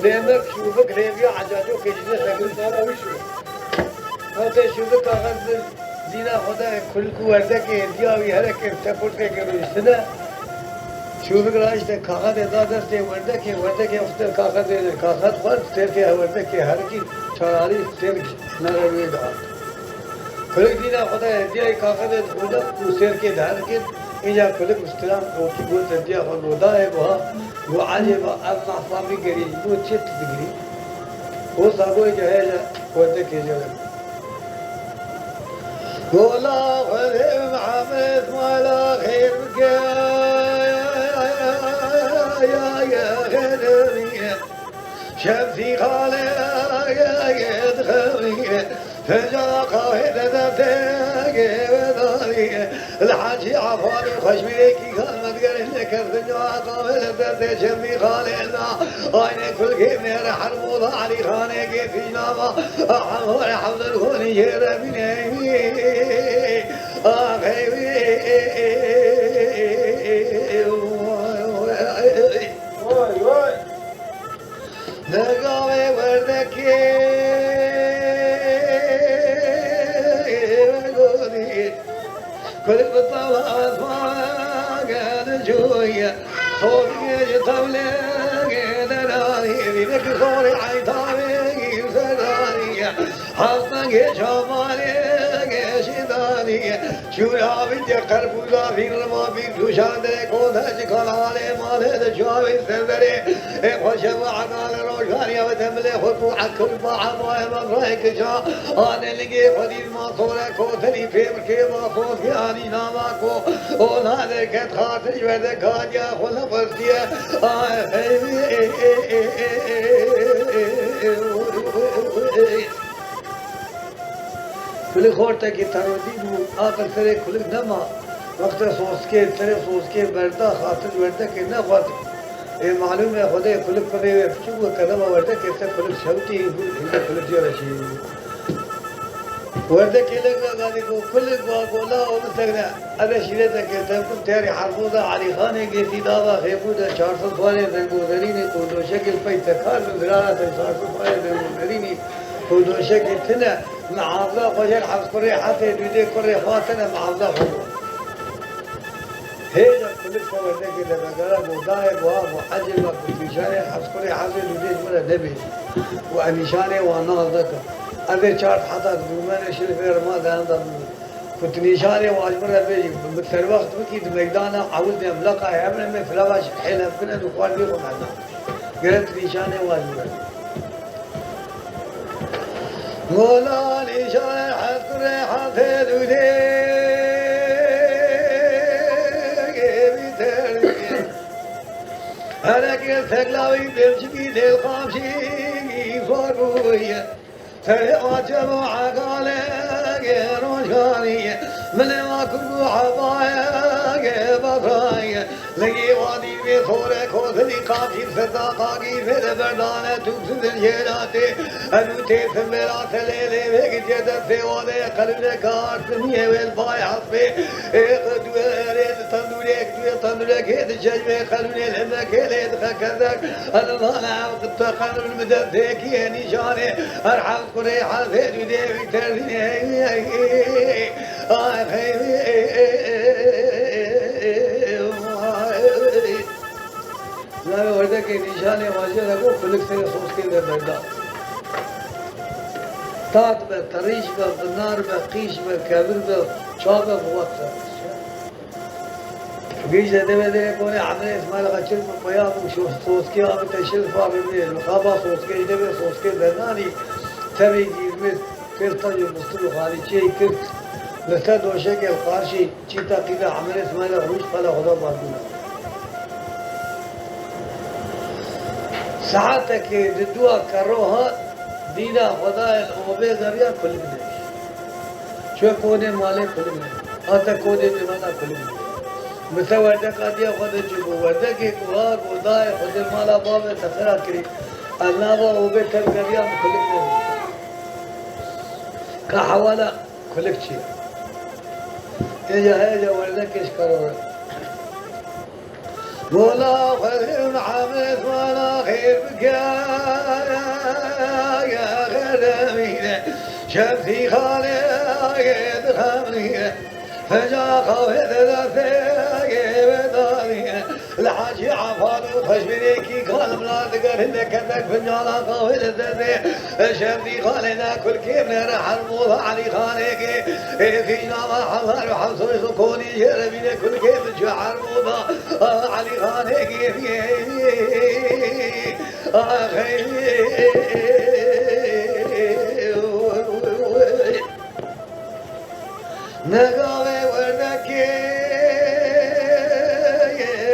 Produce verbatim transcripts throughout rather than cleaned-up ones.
Demek şûvik rêviya ecaco kê ji vê sekin dara wî şû. Hewtê şûvik kaxez bi dîna xwe de kulk û werdekê hêdiya wî hereke tepurteke rûniştine. Şûvik rahişte kaxezê da destê werdekê, werdekê xwe kaxezê de kaxez xwar, sêrkê werdekê herikî çaralî sêrk nere wê dihat. Kulik dîna xwe de hediyayê kaxezê dixwîne û sêrkê diherikî, îca kulik bi stiran rokî got hediya xwe godayê buha, got, "Ecêba ev mahfa vî gerî ji bo çi tu digirî?" Wisa got, "Êca hêja werdekê jere." Gola Xwedê Mihemed mala xêr bike, ya, ya, xêr bike. Şemsî xalê dixewiye, fincan qahwê de destê wê daniye. Li Hecî Efan û Xweşmîrê kîkan me digerî, lê kes fincan qahwê de destê Şemsî xalê na. Aynê kulkê mêre hermoda Elî Xanê gê fînama. Hemorê Hemdul Xonî jê re bîne. Ah, hey, hey. Vay, vay. Negavê werdekê gotinê, kulik bi tewla esman gelin cûye, tolgê ji tewlê deranî, vînekî zorê eytavê serdanî, hastengê çamanê şîdanî, şûra vî de qerpûza vî rima vî dûşandê, kote ji kanalê malê de çavê serderê. Ê xweşe bi egal rojaniya ve demilê xwe ku ekil ba emayê me rayê kica. Anê lingê xwe dît ma sore kotelî pê bi kê ma sofiyanî nama ko. Ona derket xatir ji werde kariya xwe ne westiye. Ay, hey, hey, hey, hey, hey, hey, hey, hey, hey, hey, hey, hey. Kulik xortekî terodî bû, aqil serê kulik nema. Wextê soskê, serê soskê berda, xatir werdekê nexwest. Ê malûm e, Xwedê kulik kurê wê biçûk bû, kerema werdekê ser kulik şewtî, hînde kulik jê re şî. Werdekê lek ve gadî ku kulik va gola o bisekne. Eve şîreteke tevkum terî hermoda Elî Xanê gêtî dava xêbû de çar sed parê zengozerînê ku doşekê li pey tekar bi virara te çar sed parê zengozerînî ku doşekê tine. Mihafza xwe jêr Hafs kurê Hafê dûdê kurê xwe tine mihafza xwe bû. Hêja kulik se werdekê de vegera ku dayê buha bû ecêba ku nîşanê Hafs kurê Hafê dûdê ji min re nebêjî û ez nîşanê wan nas dikim. Ez ê çar heta dûmenê şilfê rima de henda bû. Ku tu nîşanê wan ji min re bêjî, min serwext bikî di meydana ewil de em leqa hev ne me filava ji hêl hev bine du xwar bî xwe menda. Gere tu nîşanê wan ji min re. Mola nîşanê heskurê hesê dûdê gêvî terdî. Hereke seklawî pêmçikî dêl qamşî far bûye. Serê acem û egalê rojganî, milê wa kurd û hevaye basrayê. Lingê wa dî vê sore kotilî qafî seta qagî fêre berdane tûk sizin jêratê. Enu tê simbêra selê lê vê gicê destê wa de qelûne kar simiyê wê li bay hespê. Ê qe duê erê di tendûrê, duê tendûrekê di çeşmê qelûnê li hemekê lê dixe kezek. Eno nane ev qite qelûn bi destê kiyê nîşanê. Her heft kurê hezê dûdê wî terdînê. Ay, hey, hey, hey, hey, hey, hey, hey. Navê werdekê nîşanê wajê re got, kulik serê soskê de berda. Tat be, terîş be, binar be, qîş be, kevir be, ça be, bi wat be. Gîj de devê derê konê Emre Îsmaîl Xeçir bi peyam û şo-, soskê avite şil faribê. Li xaba soskê ji devê soskê dernanî, tevî gîrmir, kir tac û bistir û xalîçeyê kir. Li ser doşekê li qarşî çîta qîda Emre Îsmaîl rûş qala xwe da barbûna. Saetekê di dua kerro hat, dîna Xwedayê li obê zeriya kulik de. Çûye konê malê kulik de. Hate konê dîmana kulik de. Bi te werdeka diya xwe de çûbû. Werdekê ku ha godayê xwe dê mala bavê te xira kirî. Ez nava obê tev geriya min kulik de. Ka hewala kulik çi? Êca hêja werdekê ji kerro re. Mola Xwedê Mihemed mala xê Şemsî xalê dixemîne, finca qawê de destê vedanîne. Li Hacî Efan û xweşbînekî kalimna digerîne, kesek fincana qawê li destê. Şemsî xalê ne kulkê min re hermola Elî Xanê kê. Ê xîna me hezar û heft sed û konî jê re bîne kulkê min çi hermola Elî Xanê kê. Axê. Negavê werdekê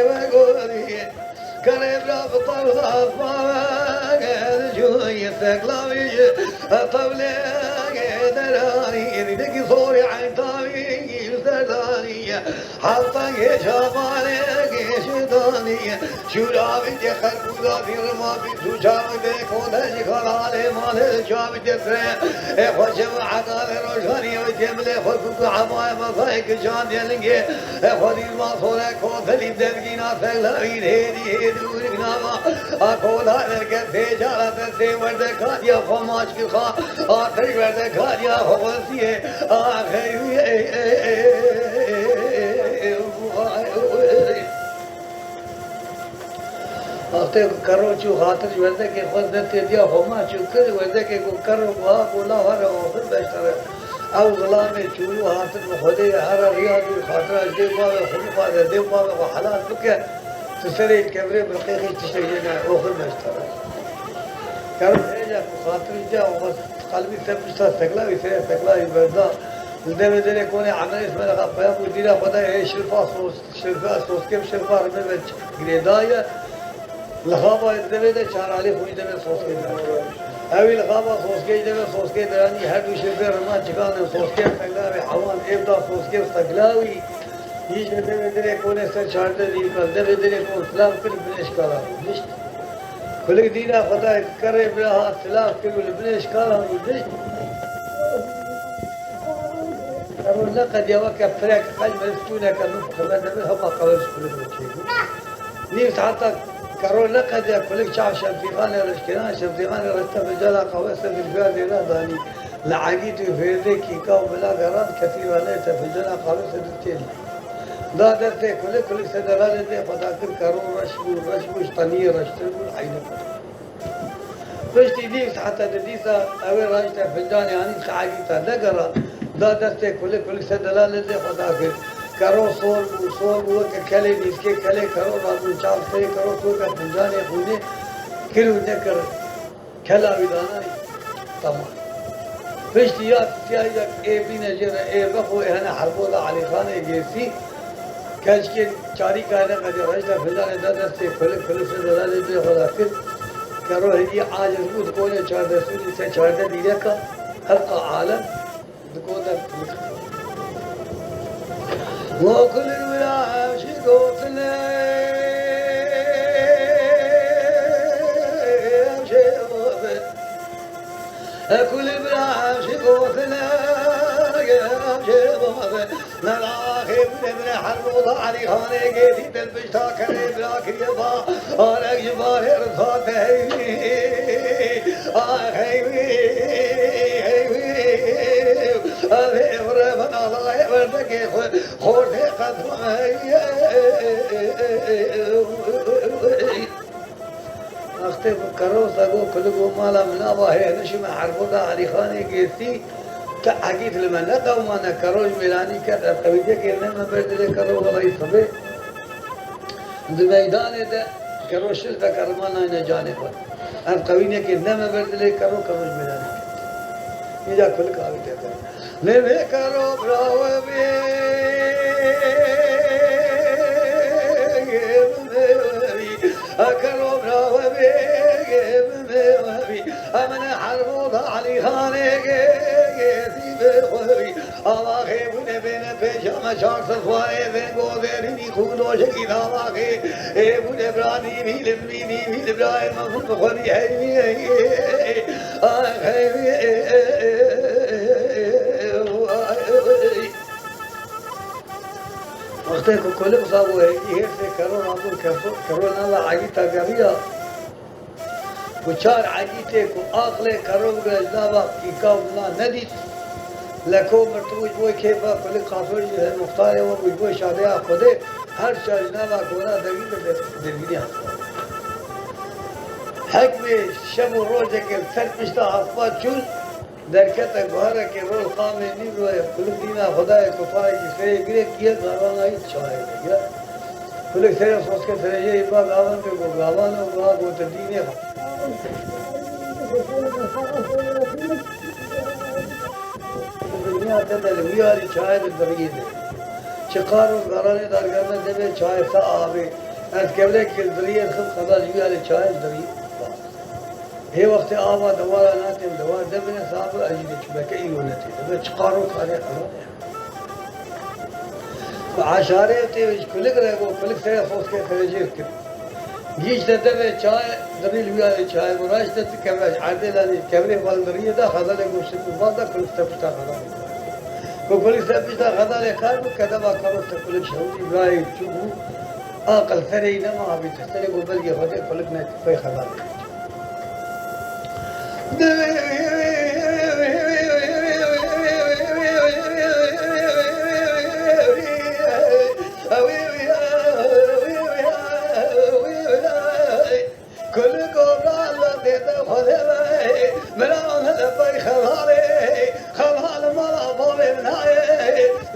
we gorî. Kerê bira bi tewla xwe cûyî seklavî ji tewlê deranî. Dîdekî sorî eyntavî serdanî. Hewtengê çavanê gêşdanî. Şûra vî tê xerkûda vî rima vî tu çavi dê kode ji xalalê malê çavi dê sire. Ê xwe çev û hekavê rojanî û cemilê xwe kûk û hemayê mezayê kijan dê lingê. Ê xwe dîrma sore kotelî devgîna seglawî hêdî hêdî û rik nava. A kola derket tê cara destê werdekatiya xwe maç kir xa. A tey werdekatiya xwe xwestiyê. Axê. Wextê ku kero çû xatir ji werdekê xwe destê diya xwe ma çû kir, werdekê ku kero ku ha ku la here oxir beştere. Ew zilamê çûyû hatin bi Xwedê ye, here riya dûr xatira ji dê bavê xwe bixwaze, dê bavê xwe helal bike, tu serê kevirê birqê xî tiştek jê ne, oxir beştere. Kero hêja ku xatir ji diya xwe qelbî ser pişta sekla wî serê sekla wî berda. Li devê derê konê Emre Îsmaîl Axa Peyam û dîra xwe de ê şilfa sos. Şirfa soskê bi şirfa rime ve girêdaye. Li xaba devê de çar alî xwî devê soskê de. Ewî li xaba soskê devê soskê de, yanî her du şirfê rima çikan soskê seglawî hewan êv da soskê seglawî. Yî ji devê dirê konê ser çardeh dî kal, devê dirê kon silav kir binê şkala rû dişt. Kulik dîna xwe da kerê bira hat silav kir û li binê şkala rû dişt. Kero neqediya weke pirek qel meriv tûneke min xeber nebir hema qewel ji kulik min çêbû. Nîv saeta kero neqediya kulik çav Şemsîxanê reşkêran, Şemsîxanê reşte fincana qawê ser dilfiya dêra danî. Li egît û fêrdê kîka û bila geran ketî ranê te fincana qawê ser dil têlî. Da destê kulik, kulik ser delalê dê xwe da kir kero reş bû, reş bû, ji teniyê reştir bû, eyne kir. Piştî nîv saete di dîsa ew ê raşte fincanê anî saegî te negera, da destê kulik, kulik ser delalê dê xwe dakir. Kero sor bû, sor bû weke kelê nîskê kelê kero rabûn çav serê kero soke fincanê xwînê kir û nekir. Kela wî danayî. Tamam. Piştî ya siyayî de ê bîne jê re ê vexo ê hene herbola Elîxanê Gêsî. Keçkên çarîka ne qedî reşta filanê da destê kulik, kulik ser delalê dê xwe da kir. Kero hêdî aciz bû, di konê çardeh sûrî se çardeh dîreka, hevqa alem, di kon de kulik. Go kulik bira ev jî gotine, ev jê gotin. E kulî bira ev jî gotine, ev jê gotin. Nelaxê bûne bire herbola Elîxanê Gêsî dilpişta kerê bira kiriye ba. Arek ji barê rifate heyvî. Ah heyvî, heyvî. Ev ê vire min alayê werdekê xwe xortê qedwa heyvî. Wextê ku kero sego kulik û mala min ava heye nişime herboda Elîxanê Gêsî, ti egît li me neqewimane, kero ji mêlanî ket, ez qewîtiyekê neme ber dilê kero welayî sibê. Di meydanê de kero şil veke rima nayne canê xwe. Ez qewînekê neme ber dilê kero, kero ji mêlanî ket. Îca kulik avîte te. Lê vê kero bira we bê, bê we bî. A kero bira we bê, bê we bî. A min e herboda Elîxanê gê, gê zî bê we bî. Avaxê bûne bêne pêşa me çar sed xwarê vengo derînî xûn doşekî davaxê. Ê bûne bira nîvî li min bî, nîvî li birayê me xûn bi xwe bî heyvî, heyvî. Ax heyvî. Wextê ku kulik zabû hêdî hêrsê kero rabûn kefo, kero nava egîta geriya. Û çar egîtê ku aqilê kerro bigire ji nava kîka û vila nedît, Leko mirtibû ji bo kêfa kulik Qasoyê jî muxtarê we bû ji bo şadeya Xwedê, her çar ji nava gora devî de devîniya. Hekmê şev û rojekê li ser pişta hespa çûn, derkete guherekê roj qamê nîv royê, kulik dîna Xwedayê ku payekî serê girê kiye, gavanayî çayê de ye. Kulik serê soske serê jê ba gavan ke ku gavan û ga gote dînê. Dinya te de li wî alî çayê de diriyê de. Çiqar û garanê dargerne demê çayê te avê. Ez kevlekê diriyê xim xeda ji wî alî çayê diriyê. Hê wextê ava dewara natêm dewar de bine sabir ez jî de çûbeke îro netê. Dibe çiqar û karê xeda. Bi eşarê tê ji kulik re got, kulik serê xoskê xerejêr kir. Gihîşte devê çayê, dirî li wî alê çayê got, raşte tu kevre ji erdê lanî, kevrê xwe li diriyê da, xezalê got, şit û bal da, kulik te pişta xezalê. Ku kulik te pişta xezalê kar bû, kedeva karo te kulik şewitî, birayê çû bû, aqil serê wî nema, avî te serê got, belgê xwe dê, kulik ne pey xezalê. Kuliko bral wextê te xwedê be, bira min de pey xelalê, xelal mala bavê min nayê,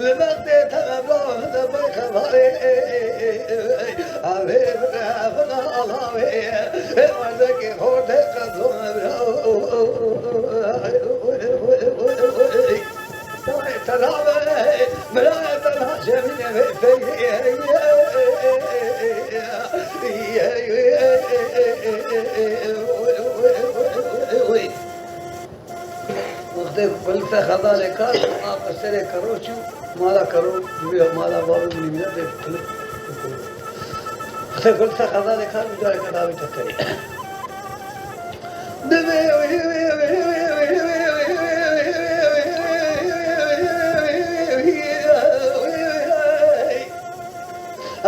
li bextê te me bira min de pey xelalê. Avê bira, bira, alavê, ê werdekê xortê qezo me bira. Dayê te nabe, birayê te naşemîne vê peyê. Wextê ku kulik te xezalê kar, a qeserê kero çû, mala kero, mala bavê min nîmîne tê kulik. Wextê kulik te xezalê kar, bi careke davê te terê.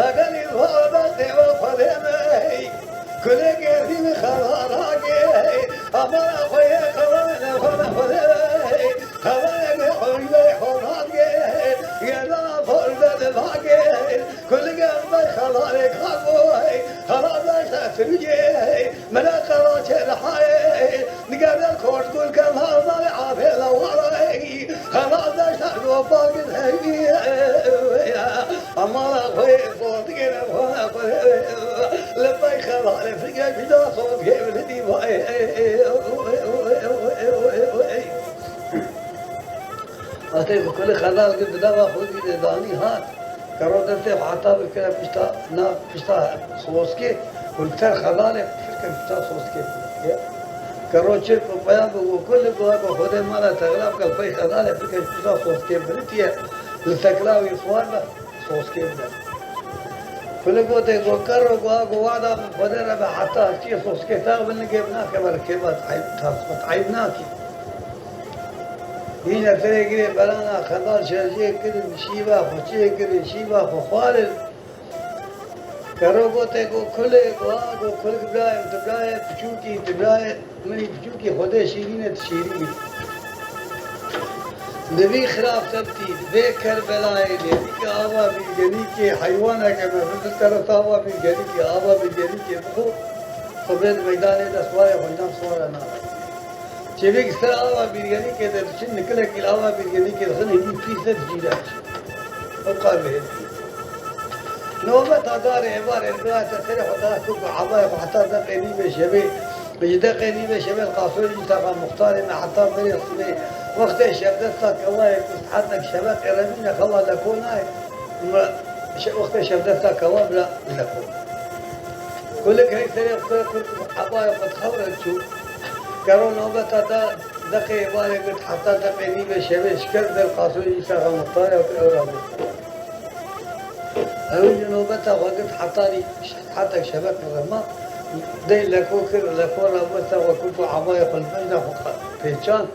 Eger îzhar be têwe Xwedê me, kulê gerdî min xelara gê, amana xwe yê xelanê xwe me Xwedê me, xelanê me xwe yê xwe nagê, gerdana xwe de divagê, kulê gerdî xelanê kagoy, xelan daşta sirgê. Mela qewaçê rihayê, digere kort gul ke nazarê afê lewarê, xelas de şer gopal gid heyvî. Amala xwe sot gere xwe xwe, li pey xelalê fige bida sot gevli dîvayê. Wextê ku kulî xelal kir, bi dava xwe dî de danî hat. Kero destê xwe heta bikire pişta, na pişta soskê, ku li ser xelalê fikir pişta soskê. Kero çirk û peyan bi ku kulî ku, ku Xwedê mala texila bike, pey xelalê fikir pişta soskê biritiye, li tekila wî xwar be. Soskê bide. Kulî gotê ku kero ku, ku wada min Xwedê re be heta çiyê soskê tax bin nigê binakeve li kêfa eyb, tasfet eyb nakî. Hîne serê girê berana xedal şerjê kirin, şîva xwe çê kirin, şîva xwe xwarin. Kero gotê ku kulê ku, ha ku kulik birayê min, tu birayê piçûkî, tu birayê min î piçûkî Xwedê şîrîn e, tu şîrîn î. Di vî xirab sebtî, di vê Kerbelayê, nêzîkî ava Bîrgenîkê heywaneke mefil bistera ava Bîrgenîkê, ava Bîrgenîkê bixwe, xwe bên meydanê de siwarê xwe înan siwara nabe. Çêvêkî ser ava Bîrgenîkê de diçin, nikilekî li ava Bîrgenîkê dixin, hingî pîs e, dicîre diçin. Ew qar bihêt. Nobeta darê êvarê li birayê te serê xwe da kir ku ebayê xwe heta deqê nîvê şevê, ji deqê nîvê şevê li Qasoyê jî taxa muxtarê me heta berê sibê. Wextê şevdesta kewayê ku saetek şeveqê revîne xewa leko nayê. Wextê şevdesta kewa bira leko. Kulik hey serê xwe kir ku ebayê xwe dixewre çû. Kero nobeta da deqê êvarê girt heta deqê nîvê şevê şikest der Qasoyê jî taxa muxtarê ew kir ew ra. Ew jî nobeta xwe girt hetanî hetek şeveqê re ma. Dey leko kir, leko re westa xwe kir ku avayê xwe li bejna xwe pêçand.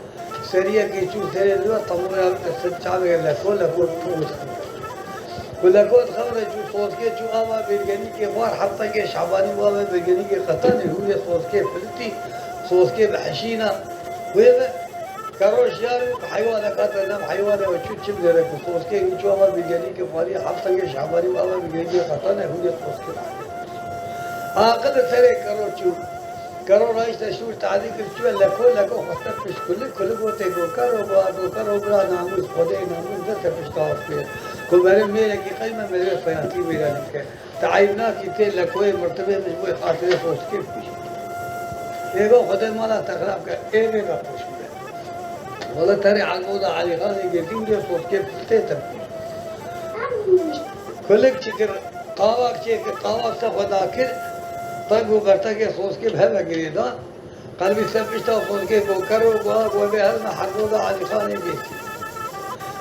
Seriyekê çû serê li we, temûrê ew ser çavê leko, leko pû. Ku Leko dixewre çû Soskê, çû ava Bêrgenîkê xwar, heftengê Şabanî û ava Bêrgenîkê qetanê, hûrê Soskê filitî, Soskê bi heşîna wê ve. Kero şiyar û bi heywaneka te ne bi heywane we çû çi bigere ku Soskê wî çû ava Bêrgenîkê xwarî, heftengê Şabanî û ava Bêrgenîkê qetanê, hûrê Soskê bi heşîna. Aqil li serê Kero çû. Kero rayişte şûr tadî kir, çûye Leko, Leko xweste pişt Kulik, Kulik gotê ku Kero, go, go Kero bira namûs, Xwedê namûs, deste pişt tawaf kir. Ku berin mêrekî qey me mêrê feyatî mêra dike. Te eyb nakî tê Lekoyê mirtibê min ji bo xatirê Soskê bikujî. Ê go Xwedê mala te xirab ke, ê vê ve poş bide. Wele terê Herboza Elîxanê girtî û lê Soskê tê te bikujî. Kulik çi kir? Qawak çêkir, qawak te xwe dakir, teg û bertekê Soskê bi hev ve girêdan. Qelbî ser pişta Soskê go Kero, go, go vê helme Herboza Elîxanê Gêsî.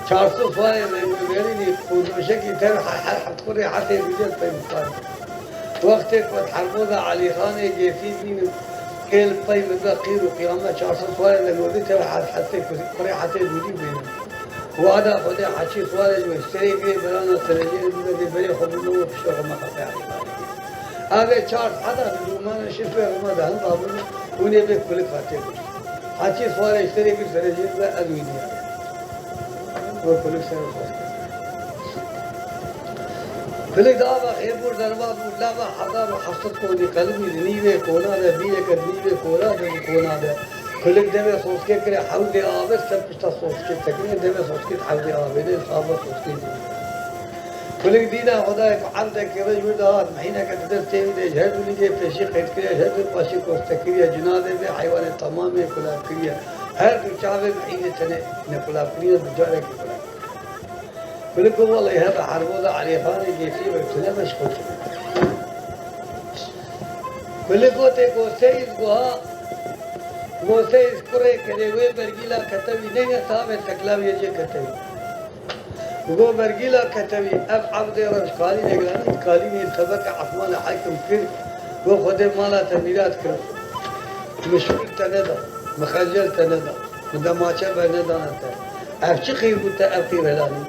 Çar sed swarê rêngoverînî qûrdoşekî tev he-, her heft kurê hetê dûdê peyvîstan. Wextê ku Herboza Elîxanê Gêsî bînin, ê li pey min de qîr û qiyame çar sed swarê rêngoverî tev he-, hetê kurê hetê dûdî bînin. Wada Xwedê heçî swarê ji wê serê girê berana serejê li bibedê berê xwe bûne û pişta xwe meqefeya Elîxanê. Avê çar heda li dûmana şifê rima de hemba bûn û nê bê Kulik hatê kuşt. Heçî swarê ji serê gir serejê bibe ez wî diyarê. Wê Kulik ser xwe. Kulik di ava Xêbûr derva bû, lava hezar û heft sed konî qelibî di nîvê kona de, bîreke di nîvê kona de, di kona de. Kulik devê Soskê kire hewdê avê, ser pişta Soskê tekine, devê Soskê di hewdê avê de, sava Soskê dî. Kulik dîna Xwedayê ku evdekî rij wir de hat, mihîneke di destê wî de, ji her du lîgê pêşî qeyd kiriye, ji her du paşî koste kiriye, cinadê vê heywanê temamê kulav kiriye. Her du çavê mihînê tenê nekulav kiriye, bi carekî kulav kiriye. Kulik got, welê hebe Herboza Elîxanê Gêsî ve tune meşxul. Kulik gotê, go Seyîd guha, go Seyîd kurê kerê wê bergîla ketewî nêne savê teklaviyê jê ketewî. Go bergîla ketewî, ev evdê reş kalînê giranî, kalînê tebeke esmanê hekim kir, go Xwedê mala te mîrat kir. Min şûr te neda, min xencel te neda, min demaçe bernedane te. Ev çi qîr bû te ev qîr helanî?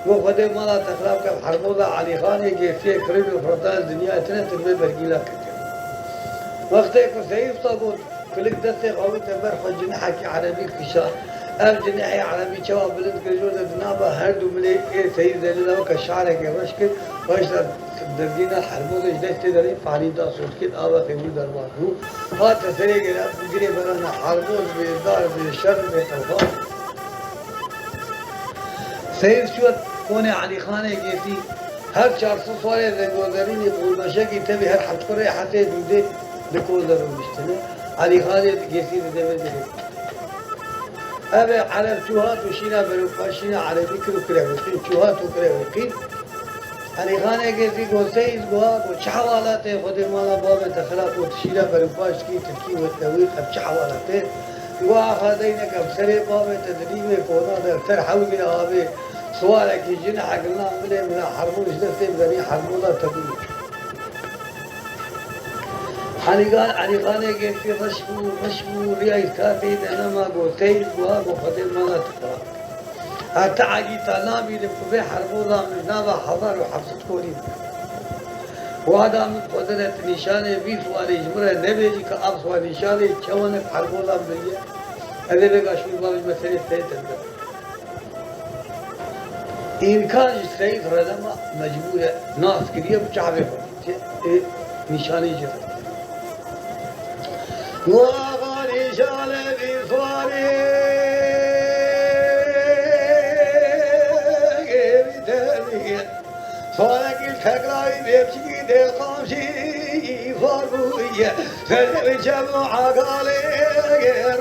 Go Xwedê mala te xirab ke, Herboza Elîxanê Gêsiyê kirî û firatan dinyayê tine tu li vê bergîla ketewî. Wextê ku Seyîd Usta got, Kulik destê xwe wite ber xwe, cinehekî erebî kişa. Ev cinehê erebî çawa bilind kir, jor de di nava her du milê ê Seyîd Zelî de weke şarekê reş kir, reşta dergîna Herbozê ji destê derê, panî da Soskê, ava Xêbûr derva bû. Hate serê gere, girê berana Herboz bê dar bê şer bê qelxan. Seyîd çûye konê Elîxanê Gêsî, her çar sed swarê rêngoverînî qûrbeşekî tevî her heft kurê hetê dûdê di kol de rûniştine. Elîxanê Gêsî di devê de. Ev ê ereb çû hat û şîna berûka, şîna erebî kir û kire wîqîn, çû hat û kire wîqîn. Elîxanê Gêsî got, Seyîd guha, got, çi hewalat e, Xwedê mala bavê te xirab, got, tu şîna berûka dikî, tirkî wetnewî, ev çi hewalat e? Got, axa deyneke bi serê bavê te di nîvê kona de, ser hewdê avê, siwarekî jinehek li nav milê min e, Herbûr ji destê bidenî, Herbûra te bû. Elîxan-, Elîxanê Gêsî reş bû, reş bû, riya îskatê de nema, got, Seyîd guha, got, Xwedê mala te xirab. Heta egî te nabînim ku vê Herboza min nava hezar û heft sed konî bû. Wada min xwedine tu nîşanê vî siwarê ji min re nebêjî ku ev siwar nîşanê çewanek Herboza min ye. Ez ê vêga şûr bavê ji me serê tê te bidim. Înkan ji Seyîd re nema, mecbûr e, nas kiriye bi çavê xwe dîtiye. Ê nîşanê jê re. Waxa nîşanê vî siwarê vî tevî. Sarekî teklayî bê biçikî dê qamçî far bûye. Ser çem û agalê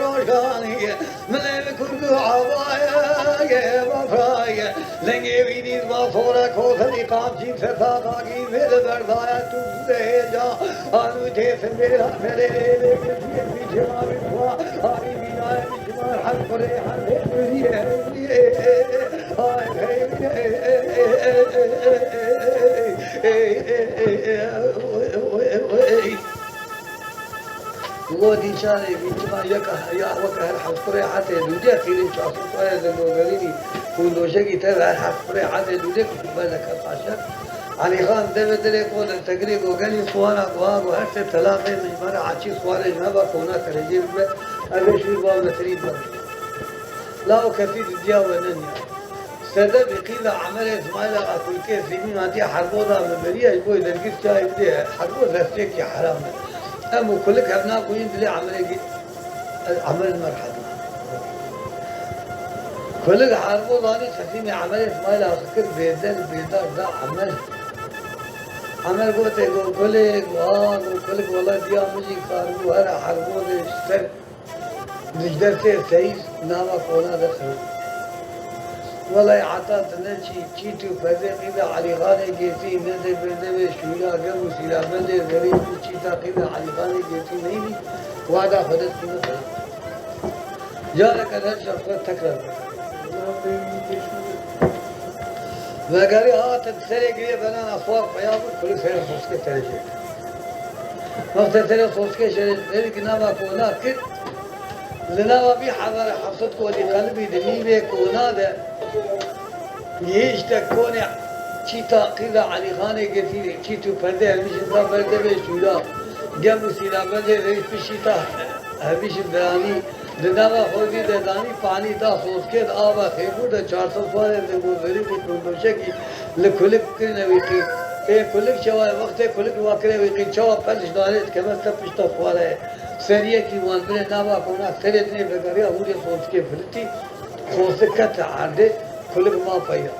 roşanî. Milê li kurd û avayê bafrayê. Lengê wî dît ba sore koserî qamçî ser saxakî vê li berdaye tu dê ca. Anû tê simbêra serê lê lê lê lê lê. Çima bi xwe harî bînayê. Lo dîşarê bî çima yeka ya weke her hewştirê hetê dûdê xîrê çaxî xwe de gogerînî. Ku doşekî te her heft kurê Ezê Dûdê ku ber de ket aşer. Elîxan devê dilê ku li tegirê gogelî suwara guha gu her sê tela vê mijmere açî suwarê ji me ve kona kerejê bibe. Ev ê şûr ba metirî bibe. La o kesî didiya we neniya. Sedebî qîla Emerê Îsmaîla Akulkê Sîmîn hatiye herboda min beriya ji bo dergir çayê bidê herbo zestêkî heram e. Em û kulik hevna bûyîn dilê Emerê gî-, Emer merheba. Kulik herbo danî tesîmê Emerê Îsmaîla xwe kir bêder bêdar da Emer. Emer gote go kulik, wa go kulik wela diya min jî kar bû here herbo de ji ser Dijde sê seyîs nava kona de xew. Welay heta tu ne çî, çî tu fedê qîde Elîxanê Gêsî, ne de berdevê şûra gem û sîrabendê zerî tu çîta qîde Elîxanê Gêsî neyî, wada xwe de tu ne. Careke her şev xwe tekrar bike. Vegerî hatin serê girê benana xwe peya bû, kulî serê xwe ske terejê. Wextê serê soskê şerê serê ki nava kona kir, li nava vî hezar heft sed kodî qelibî di nîvê kona de gihîşte konê çîta qîza Elîxanê Getîrê, çît û perdê hevîşin da berdevê şûra, gem û sîlabendê rêj pişî ta hevîşin biranî, di nava xwezî de danî panî da soskê di ava xêbûr de çar sed farê zengozerî bû, kurdoşekî li kulik kirine wî qî. Ê kulik çawa ye? Wextê kulik wa kire wî qî, çawa pelş dane dikeve ser pişta xwara ye. Seriyekî wan bire nava kona serê dinê vegeriya hûrê sotikê filitî, sotik kete erdê, kulik ma peya.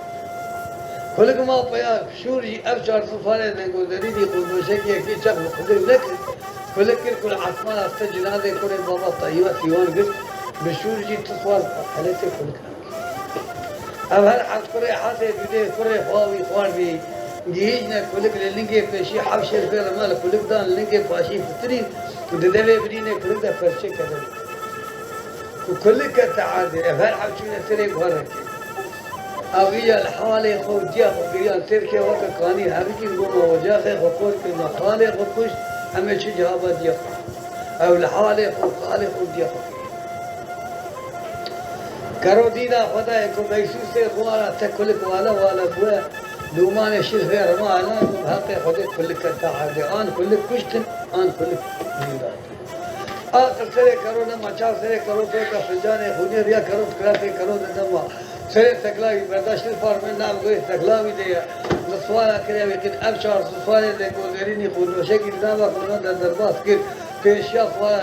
Kulik ma peya, şûr jî ev çar sed farê zengozerî dî kurdoşekî yekê çax li kulik nekir. Kulik kir kul esmana ste cinazê kurê baba Tayyîba sîwan girt, bi şûr jî tu swar heletê kulik nekir. Ev her heft kurê hesê dûdê kurê xwe wî xwar bî. Gihîjne kulik li lingê pêşî heft şêrfê rima li kulik dan, li lingê paşî fitirîn, di devê birînê kulik de perçê kete. Ku kulik kete erdê, ev her heft çûne serê guherekê. Ew îja li halê xwe û diya xwe giriyan, sêrkê weke kanî herikîn goma ocaxê xwe kor kirine, halê xwe kuşt, em ê çi cihaba diya xwe. Ew li halê xwe û qalê xwe û diya xwe kirî. Kero dîna xwe dayê ku meysûsê xwe ara te kulik wale wale bûye, dûmanê şîrfê rima helan ku bi heqê Xwedê kulik kete erdê. An kulik kuştin, an kulik zîndan. A qir serê kero nema, çav serê kero kota fincanê xûnê, riya kero di kiratê kero de nema. Serê teklavî berdaştir farmê nav goyê teklavî de ye. Li swara kire wî qîn ev çar sed farê de goderînî xûndoşekî di nava kona de derbas kir. Pêşiya xwe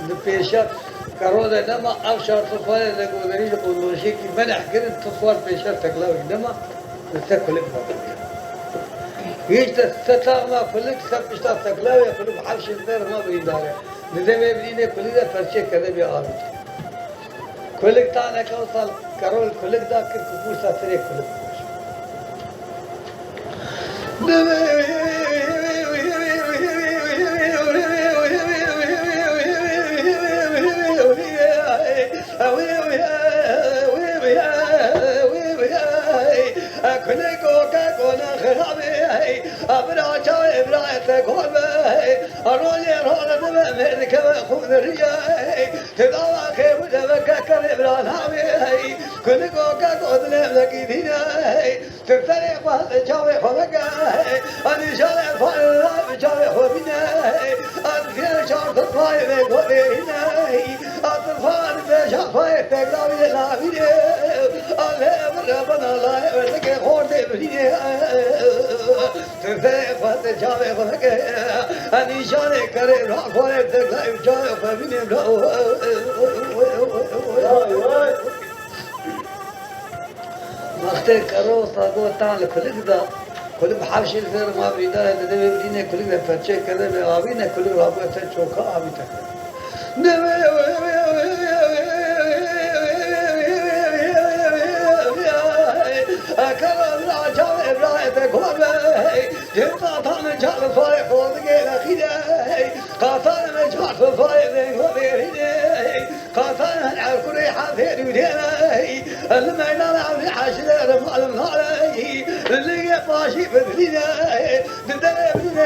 Di pêşiya kero de nema ev çar sed farê de goderî ji qurdoşekî meneh kirin, tu swar pêşiya teklavî nema, li te kulik vekiriye. Hîç de se taxma kulik, se pişta teklavê kulik hevşin te rima birîndar e. Di devê birînê kulik de perçê kedebê avî. Kulik taneke wisa kero li kulik da kir ku pûrsa tirê kulik bû. Kulik oke kona xirabê, bira çavê bira te kor be, rojê rojê dibe mêr dikeve xûn riyê. Ti dava xêbû de veke kerê bira navê, kulik oke ko dilê vekî dîne, ti serê xwe li çavê xwe veke, anîşanê xwe li çavê xwe bîne, a ti fiyê çar sed payê vê godê hîne, a ti far vê şafayê tekravî navîne, a lê min re bina layê werdikê xortê birîne. Tevê xwe te çavê xwe veke, nîşanê kerê ra xwarê te gayb çavê xwe bînê ra. Vay, vay. Wextê kero sago tan li kulik da, kulik bi hevşê li ser ma bîdare dide vê bidînê kulik de perçê kede vê avîne kulik rabûye ser çoka avî te. Kara bira çavê birayê te kor be, cem qatan çar sifayê xozigê lexî de, qatan me çar sifayê zengozê rî de, qatan her erkurê hezê dûdê ne, li meydana evlî heşirê rimalim nare, li lingê paşî fitrî de, di devê bidîne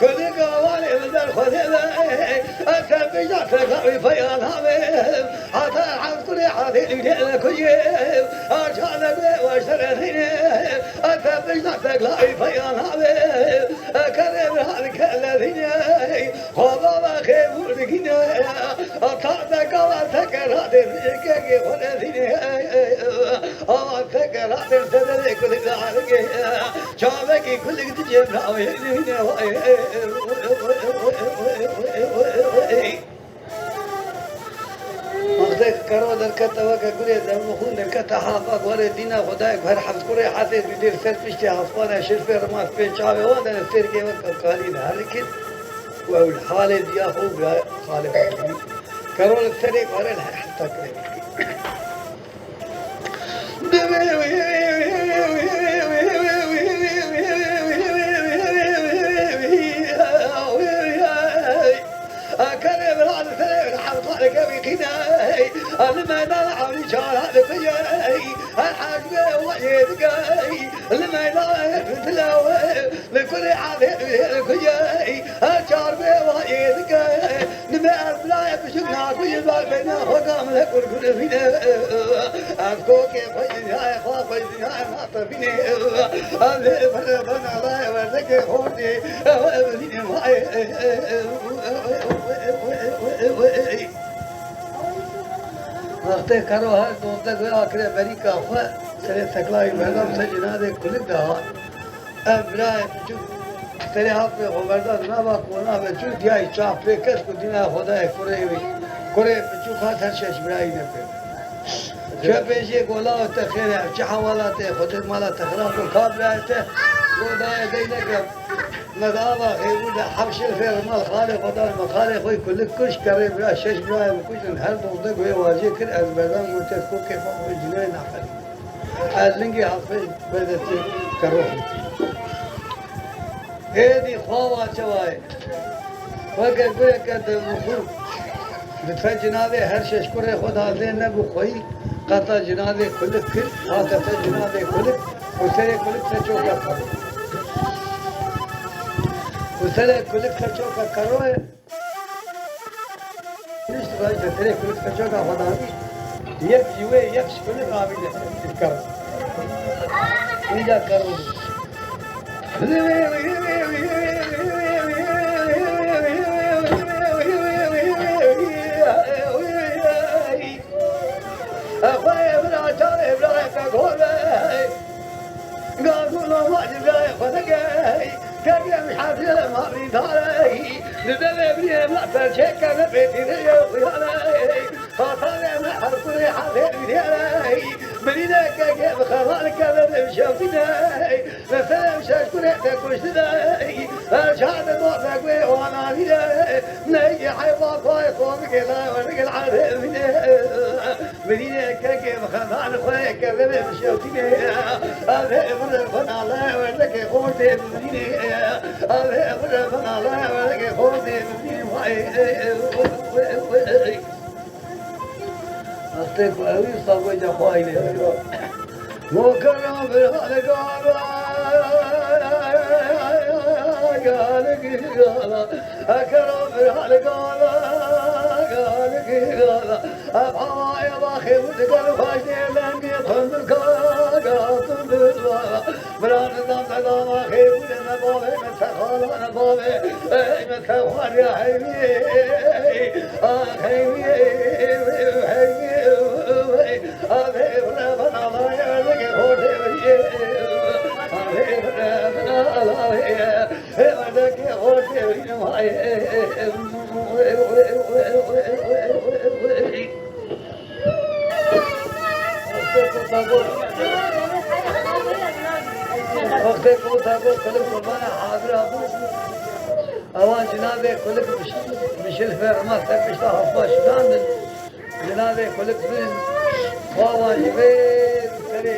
Kulik avalê li ber Xwedê be, ez te pişta te gavî peya nabê. Heta hevkurê hevê dînê ve kuyê, arça de bê weştere dînê. Ez te pişta te gavî peya nabê. Kerê bira dike le dînê. Xwaba ve xêbû dikîne. Ata de gava teke radê dike ke xwedê dînê. Ava teke radê te de kulik darike. Çavekî kulik dicê bira wê dînê. Wextê kero derkete weke gurê dermixûn derkete hafa guherê dîna Xwedayê ku her heft kurê hetê dûdê li ser piştê hespanê şirfê rimas pê çavê wan de li sêrkê weke kalî li herikit û ew li halê diya xwe û bi xalê xwe dibî. Kero li serê guherê li her hefta kirê. Kerê bira li serê hewta dike wî qîney. Li meydana ewlî çara dike yey. Her hewce wayê dike. Li meydana dilewê. Li kurê evê wê dike yey. Her çar bê wayê dike. Nimê ez birayê biçûk nakujî ber bêne xwe gamle kurkur bîne. Ez kokê xwe ji niyayê xwe xwe ji niyayê Tebînê, ez ê bere bana la werdekê xortê, ew evlînê vay. Wextê kero her dozdeh wê akire berîka xwe, serê teklayî berdam ser cinadê kulik de hat. Ev birayê biçûk serê hafê xwe berda di nava kona ve çû, diyayî çax pê ket ku dîna Xwedayê kurê wî. Kurê biçûk hat her şeş birayî ne pê. Çöpê jê gola te xêr e, çi hewalat e, xwedê mala te xirab bo, ka birayê te, go dayê dey neke. Me di ava xêbû de heft şil xêr mal xalê xwe dan, me xalê xwe kulik kuş, kerê bira şeş birayê min kuştin, her dozdeh guhê wajê kir, ez berdan gote kokê xwe xwe cinayê naqelî. Ez lingê hafê berdestê kero. Êdî xwe va çawa ye? Weke gureke demixû. Li te cinavê her şeş kurê xwe de hazê nebû xweyî, qata cinavê kulik kir, hate te cinavê kulik û serê kulik te çoka kero. Û serê kulik te çoka kero ye. Nişt rayî te serê kulik te çoka xwe de avî. Yek ji wê, yek ji kulik avî de kero. Înca kero. Xwedê bira çavê birayê te gor be. Gazûna ma ji birayê xwe neke. Kekê min hezîre ma bîdare. Li devê biriyê me perçe kene pêtîrê ye xuyale. Xatarê me her kurê hezê bîdêre. Birîne kekê bi xeval keve bi şewtîne. Li ser ev şeş kurê te kuştine. Her çar bi doze guê wana bîne. Neyê heyva xwe xwe bike la werdike li erdê bîne. Birîne kekê bi xevan xwe kevlê bi şewtînê. Ev ê bi xwe nale werdekê xortê bibînê. Ev ê bi xwe nale werdekê xortê bibînê. Vay. Astê ku ew wî sagoca xwe eynê. Mokera bir hal gala, gala, gala. Ekera bir hal gala, gala, gala. Ev hawayê baxê û digel xweş dê lengê tundir kaka, tundir baba. Bira nizam te dama xêr û deme bavê min te xala ne bavê. Ey min te xwariya heywî, ah heywî, heywî, ah heywî. Avê bira bana layê werdekê xortê birî. Avê bira bana layê werdekê xortê birî. Wextê Pêk wisa got, kulik qurbana hazira bû. Ewan cinabê kulik miş-, mişil ferma ser pişta hafba şidandin. Cinabê kulik bin, xwawan ji vê serê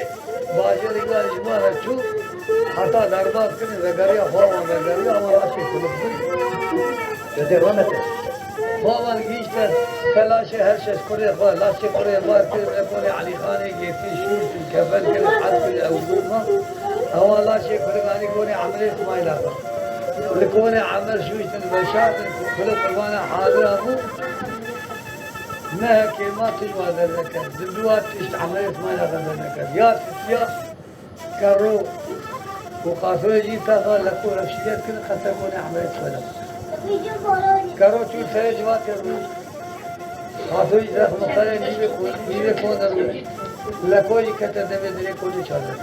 bajêrê ji wan re çû, heta derbas kirin, vegeriya xwawan vegeriya, ewan laşê kulik bin. Dede, wa mete. Xwawan gihîşte, ke laşê her şeş kurê xwe, laşê kurê bar kirin, li konê Elîxanê girtin, şûştin, kefen kirin, hed kirin, ew bûma. Ewan laşê kulik anî konê Emrê Îsmaîla xwe. Li konê Emir şûştin, veşartin, kulik qurbana hazira bû. Mehekê ma tu ji wa derneket, di dua tişt Emrê Îsmaîla xwe derneket. Ya tiştiya Kero û Qasoyê jî texa Leko Refşî derkirin, qete konê Emrê Îsmaîla. Kero çû serê civatê rû. Qasoyê jî texa mixtarê nîvê ko-, nîvê kon de rû. Leko jî kete devê dirê konê çadir.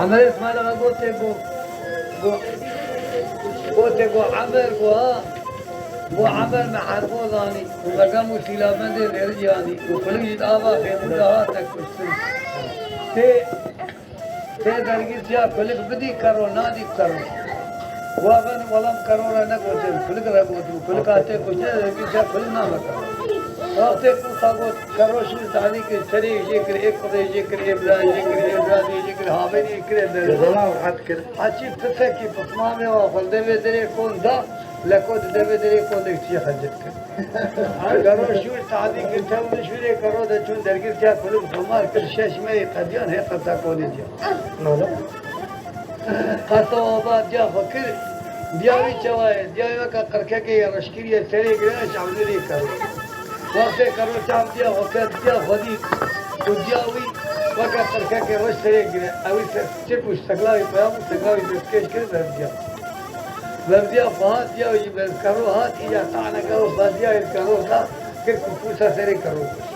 Emrê Îsmaîla ve gotê go, go, gotê go Emir go ha. Bo Emer me herbo zanî û begem û sîlamendê lêrî yanî û kulik jî di ava xêmû de hate kuştin. Tê, tê dergîsiya kulik bidî kero, nadî kero. Wa ben welam kero re negotin, kulik re gotin. Kulik hate kuştin, dergîsiya kulik name kero. Wextê ku sa got kero şûr tanî kir, serê jê kir, ê kurê jê kir, ê birayê jê kir, ê biradê jê kir, havênê kir, ê derê. Welam ret kir. Heçî pisekî pismamê wa xwe devê derê kon da. Leko di devê derê kondek çiyê xencet kir. Gero şûr tadî kir, tew li şûrê gero de çûn dergir tiya kulik xemar kir, şeş mehî qediyan hê qirta konê diya. Qerta ava diya xwe kir, diya wî çawa ye, diya wî weke qirkekê ye reşkirî ye, serê girêne çavdûrê kero. Wextê kero çav diya xwe ket, diya xwe dît û diya wî weke qirkekê reş serê gire. Ewî ser çirp û sekla wî peya bû, sekla wî destkeş kir, berdiya. Berdiya xwe hat, diya wî ji ber kero hat, îca taneke wisa diya wî kero da, kir ku pûsa serê kero kuşt.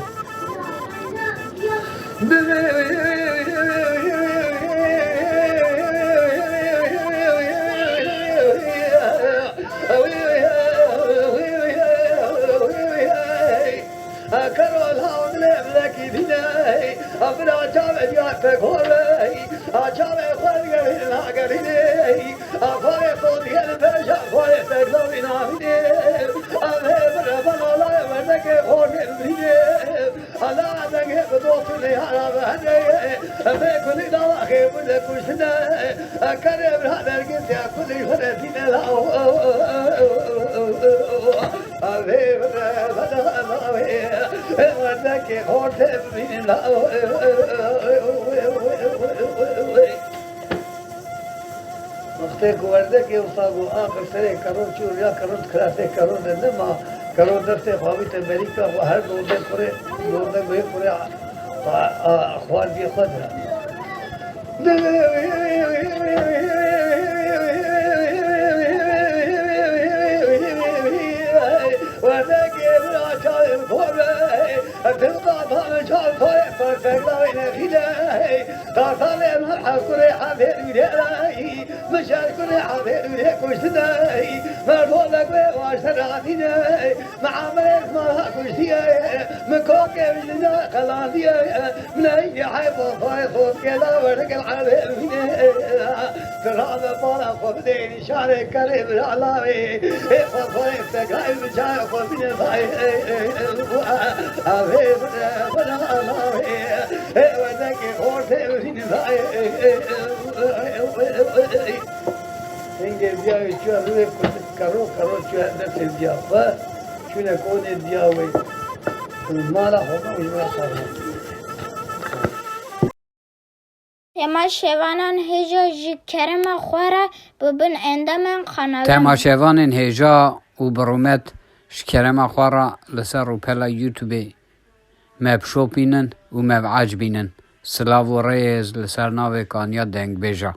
Kero law dilê bilekî dîne, bira çavê diya pek hol e, çavê xwe digerîne nagerîne. Xwarê xwe diye li pêşa xwarê pek lawî navînê. Em hê bire bana layê werdekê xortê bibînê. Ala dengê bi doxtû neyara bi hendeyê. Em hê kulî dava xê bû de kuştine. Kerê bira dergîsiya kulî xwe de tîne law. Em hê bire bana layê werdekê xortê bibînê law. Wextê ku werdekê wisa bû, axir serê kero çû riya kero di kirasê kero de nema, kero destê xwe avîte berîka xwe, her dordê kurê, dordê guhê kurê a, a, a, xwardiyê xwe de. Werdekê bira çavê xwe be, tilka tanê çav xwe, perfekla wê nexîle. Qatalê min hevkurê hevêr wî dêrey, min şerkurê hevêr wî dê kuştiney, merdo vegwê baştir hatîney, min emirê mala kuştiye, min kokê wî li na qelandiye, min eynî heyfa xwarê xorkê la werdigel hevêr wînê. Tira me bala xwe bidê nîşanê kerê bira lawê, ê xwe xwarê segayê bi çayê xwe bîne dayê. Avê bire bira lawê. Ê werdekê xortê birîn dayê. Hingê diya wê çûye rûyê kuşt kero, kero çûye destê diya xwe. Çûne konê diya wê. Mala xwe me û ji me re sağ be. Temaşevanan hêja ji kerema xwe re bibin endamên kanala. Temaşevanên hêja û bi rûmet ji kerema xwe re li ser rûpela YouTubeê me bişopînin û me biecibînin. Silav û rêz li ser navê Kanya Dengbêja.